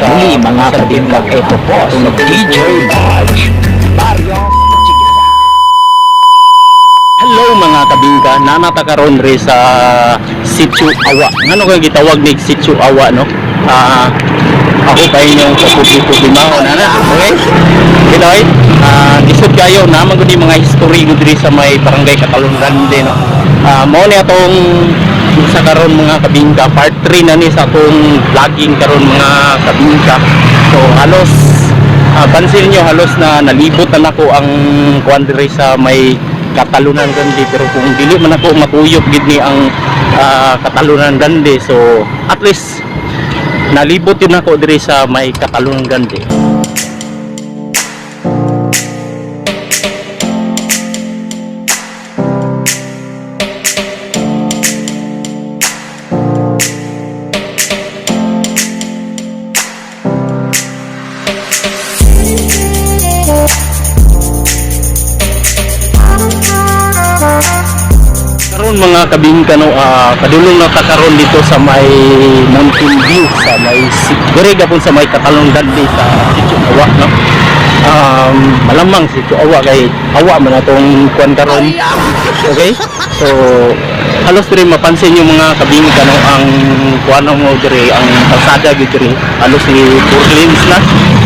Sa Muli, mga kabingka, ito po si DJ Badge Barrios Chigisa. Hello, mga kabingka, nanata karon re sa Sitio Awa. Ngano kay gitawag ni Sitio Awa, no? Ako pa inyong papubli-publimaho na na. Okay? Pinoy, lisod kayo na man gud ni mga history gud diri sa may Barangay Catalon Grande, no. Mao ni atong sa karon, mga kabingka, part 3 na ni sa atong vlogging karon, mga kabingka. So halos pansin nyo, halos na nalibot na nako ang kuan diri sa may Katalunan Grande, pero kung dili man ako makuyop gid ni ang Katalunan Grande, so at least nalibot yun ako diri sa may Katalunan Grande. Karon, mga kabingka, no, padulong na ta karon dito sa may Mountain View sa may diri gapon sa may Katalong Grande sa Sitio Awa, no. Malamang Sitio Awa kay awa man atong kuan karon. Okay? So halos diri mapansin yung mga kabingka, no, ang kuan mo diri, ang kalsada gyud diri halos ni four lanes na.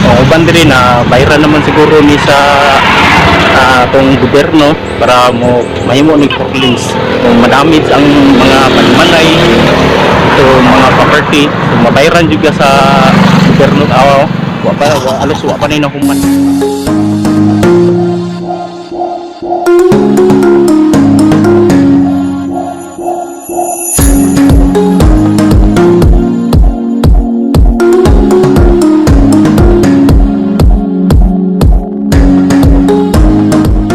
O uban diri na bayran naman siguro ni sa atong gobyerno para mo mahimo ni four lanes kung madamage ang mga panimalay, so mga property, so mabayaran juga sa gobyerno. Wa pa wa, alos wa pa ni nahuman.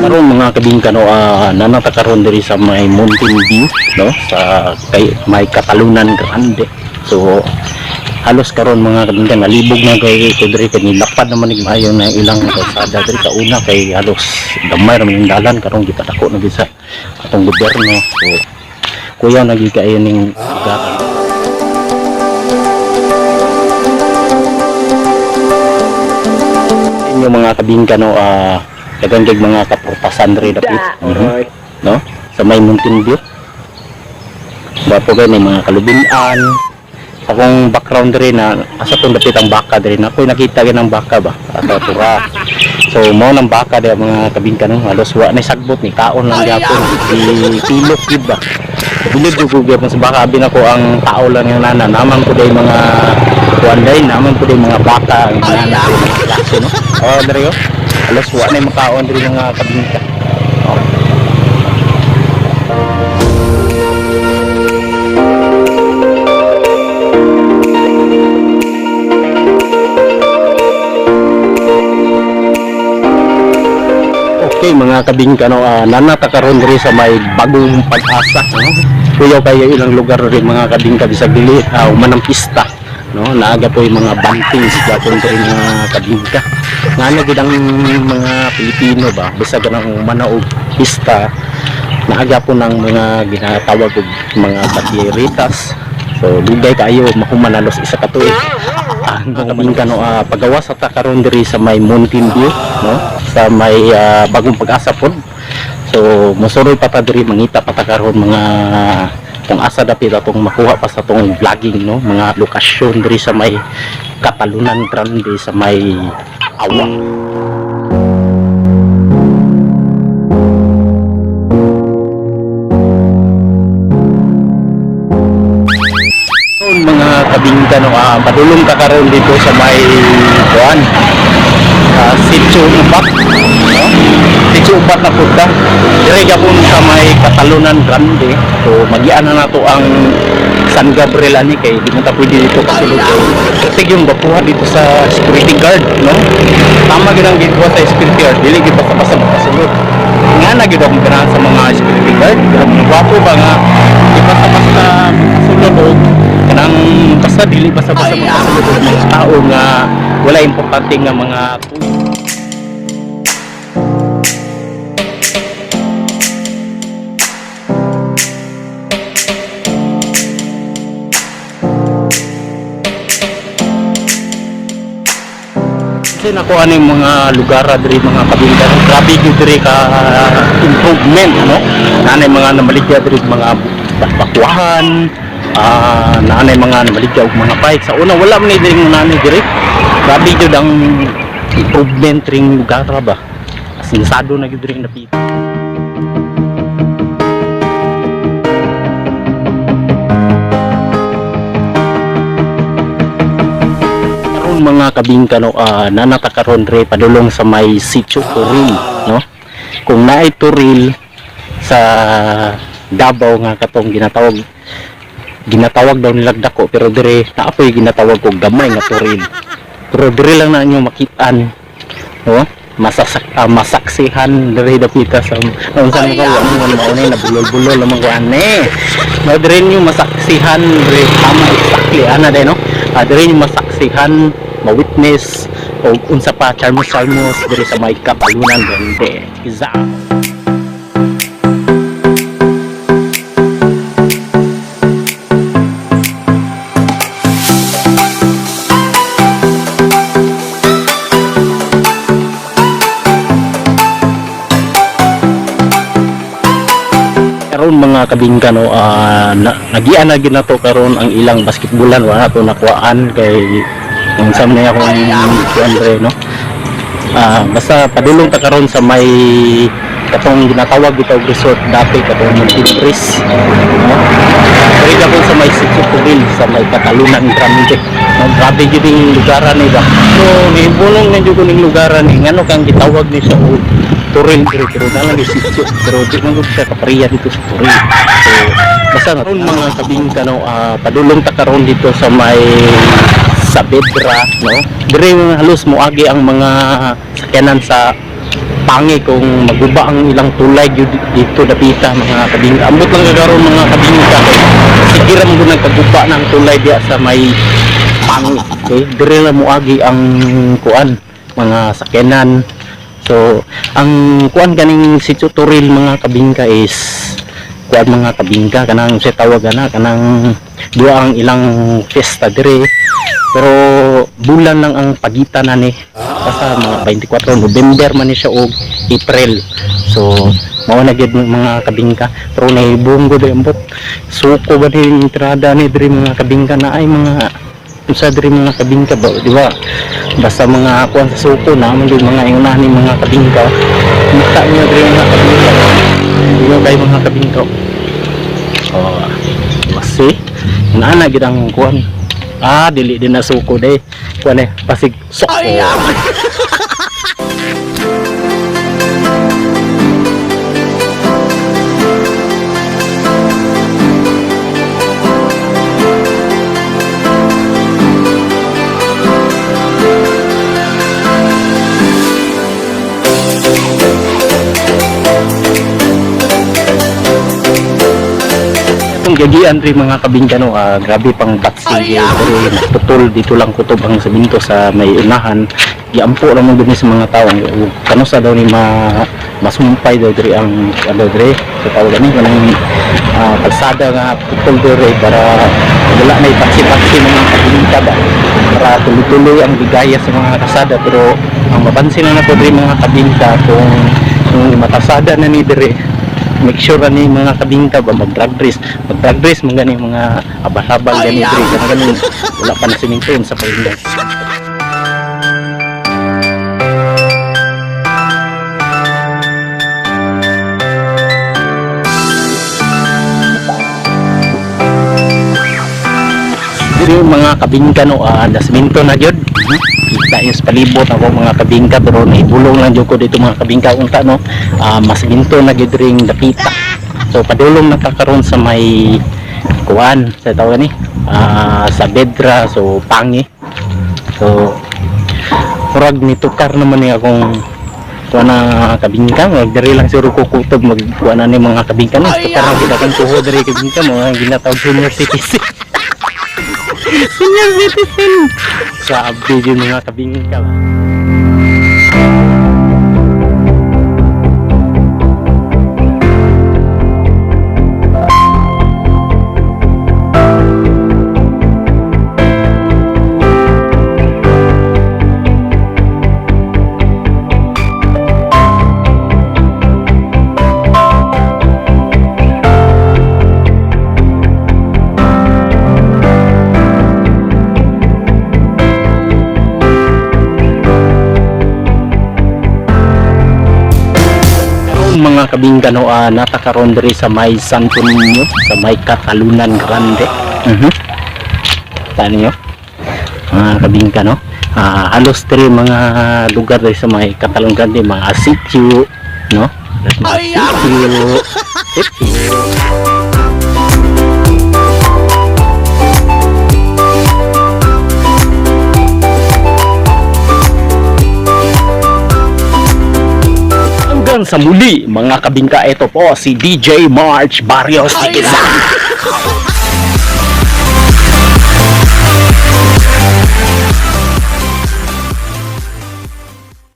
Karon, mga kabingka, no, nanata karon diri sa may Mountain View, no, sa kay may Katalunan Grande. So halos karon, mga kabingka, nalibog na kay ko diri kay nilapad naman ni maayo na ilang kalsada diri. Kauna kay halos gamay ra man yung dalan, karon gipadako na gyud sa atong gobyerno, so kuyaw na gyud kaayo ning lugar. Inyo, mga kabingka, no, daghan kay mga kaportasan diri dapit. No, sa may Mountain View. Gwapo kay may mga kalubinan. Sa akong background diri na asa tong dapit ang baka diri na ako'y nakita gyud ang baka ba asa tura. So mao nang baka diri, mga kabingka, no, halos wa na sagbot ni kaon lang gyapon, ipilok gyud ba. Bilib jud ko gyapon sa baka, abi nako ang tao lang yung nana naman ko day mga kuan day naman ko day mga baka ang nana ko mga klase, no. Oh, diri oh. Halos wa na makaon diri, mga kabingka. Oh. Okay, mga kabingka, no, nanata karon diri sa may Bagong Pag-asa, no. Kuyaw kayo ilang lugar rin, mga kabingka, bisag dili human ang pista, no. Naaga po yung mga bantings gapon diri, mga kabingka. Ngano gid ang mga Pilipino ba, bisag ang human og pista, naaga po ng mga ginatawag og mga banderitas. So dugay kayo mahuman, halos isa ka tuig. Ano kabingka, no, pagawas sa ta karon diri sa may Mountain View, no, sa may Bagong Pag-asa pod. So mosuroy pa ta diri, mangita pa ta karon mga kung asa dapit atong makuha pa sa atong vlogging, no, mga lokasyon diri sa may Katalunan Grande sa may Awa. Karon, mga kabingka, no, padulong ka karon dito sa may kuan, Sitio Ubat, no? Sitio Ubat na pud ta. Dire gapon sa may Katalunan Grande. So magian na nato ang San Gabriel ani kay di man ta pwede dito kasulod. Kasi yung bakuha dito sa security guard, no? Tama gid ang gikuha sa security guard, dili gid basta-basta makasulod. Nga na gid akong ganahan sa mga security guard, grabe gwapo ba nga di basta-basta makasulod og kanang basta dili basta-basta makasulod og mga tao nga wala importante nga mga tuyo. Napansin ako ano yung mga lugar diri, mga kabingka. Grabe gyud diri ka improvement, no? Naanay mga namaligya diri, mga bakwahan, naanay mga namaligya og mga bike. Sa una, wala man ni diri naanay diri. Grabe gyud ang improvement ring lugar ba. Asinsado na gyud diri napit. Karon, mga kabingka, no, nanata karon re padulong sa may Sitio Toril, no? Kung naay Toril sa Davao nga katong ginatawag ginatawag daw nilag dako, pero dire naapoy ginatawag og gamay nga Toril. Pero dire lang na inyo makitaan, no? Masaksihan dire dapita sa unsa man ka wa man maunay na bulol-bulol lamang ko ane. No, dire niyo masaksihan dire, tama, exactly ana day, no? Dire niyo masaksihan, ma-witness o unsa pa, charmos-charmos dire sa may Catalunan Grande. Iza. Karon, mga kabingka, no, nagian na gyud nato karon ang ilang basketballan. Wala to nakuhaan kay unsa man niya akong kuan re, no? Basta padulong ta karon sa may katong ginatawag bitaw resort dati, katong Montipris, no? Diri ka sa may Sitio Toril sa may Catalunan Grande, no? Grabe gyud yung lugaran ni ba. So nihibulong na jud ko ning lugaran ni ngano kang gitawag ni siya og Toril, pero na lang yung sitio, pero di man gud siya kapareha dito sa Toril. So basta na mga kabingka, no, padulong ta karon dito sa may Saavedra, no? Dire halos moagi ang mga sakyanan sa Pangi kung maguba ang ilang tulay gyud dito dapita, mga kabingka. Ambot lang karon, mga kabingka, kay sige ra man gud nagkaguba ng tulay diya sa may Pangi. Okay, dire lang moagi ang kuan, mga sakyanan. So ang kuan kaning Sitio Toril, mga kabingka, is kuan, mga kabingka, kanang siya tawag ana kanang duha ang ilang fiesta dire, pero bulan lang ang pagitan ani, basta mga 24 November man ni siya og April. So mao na gyud, mga kabingka. Pero nahibong ko diri, ambot suko ba din entrada ni diri, mga kabingka, na ay mga unsa diri, mga kabingka ba, di ba? Basta mga kuan sa suko na man gyud mga ingna ni, mga kabingka. Kita niyo diri, mga kabingka, di ba kay mga kabingka? Oh, masi naa gid ang kuan. Dili din na suko de, kuan eh, pasig suko. Itong gagian rin, mga kabingka, no, grabe pang batsi diri, putol dito lang kutob ang semento sa may unahan. Giampo lang mo sa mga tao kanusa daw ni ma masumpay daw diri ang ano diri sa tawag ani kanang kalsada nga putol diri para wala na ipatsi-patsi, mga kabingka ba, para tuloy-tuloy ang bigaya sa mga kasada. Pero ang mapansin na nato diri, mga kabingka, kung matasada na ni diri, make sure ani, mga kabingka ba, mag drag race, mag drag race man gani mga abal-abal gani diri kana gani wala pa na siminto sa palingan. Diri, mga kabingka, no, nasminto na gyud. Kita niyo sa palibot ako, mga kabingka, pero naibulong lang jud ko dito, mga kabingka. Unta, no, masminto na gyud ring dapita. So padulong na ta karon sa may kuan sa tawag ni Saavedra, so Pangi. So murag nitukar naman ni akong kuan na, kabingka. Mag diri lang siguro ko kutob mag kuan na ni, mga kabingka, no? Tukar na kita kang kuho diri, kabingka, mga ginatawag senior citizen, senior citizen. Sabi yung mga kabingka ba. Mga kabingka, no, naa ta karon diri sa may Santo Niño, sa may Catalunan Grande. Kita niyo, mga kabingka, no? Halos diri mga lugar diri sa may Catalunan Grande, mga sitio, no? Mga sitio, sitio. Hanggang sa muli, mga kabingka, ito po si DJ March Barrios Tikisa.